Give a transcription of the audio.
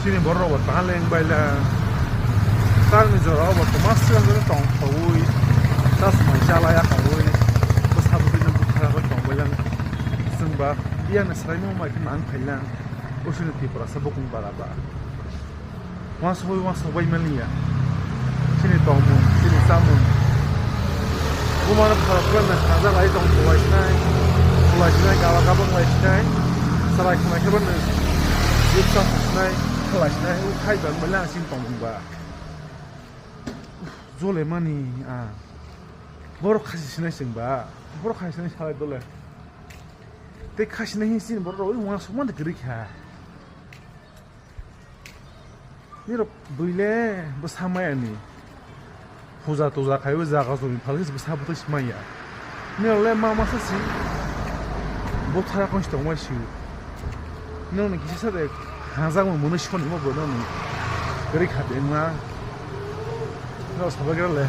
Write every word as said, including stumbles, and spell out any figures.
Chini borok rok bo taleng baila. Talni jora bo toma sra sra tong thawi. Chasmai chalai ya thawi. Bwsa bwtwi no bwkha bai tong baila. Chwng ba biyang na srai no mai khna ang phailang. Usini Tripura sa bukung bara ba. Wansugwi wansuk bai maliya. Chini tongmung, chini chamung. Bumano khara khara na khaja lai tong khulai sinai. Khulai sinai, gala gabang lai sinai. Salai khulai khaba no. Yuksa sinai, khulai sinai. U khai ba mala chini tongmung ba. Jole mani a. Borok khasi sinai chwng ba. Borok khasi sinai salai dole. Tei khasi sinai hin chini borok rok wansuk man kwrwi kha. Nirok buile bwsa maya ni. Puja tuja khaiwi jaga joni phalwi bwsa bwtwi si maya. Nirok le ma masa si. Bothara kon si tongmai si. Nirok ni kisa de hajak mo mwnwi soni mo bo nirok ni. Gari khate ma. Nirok sabai gra le.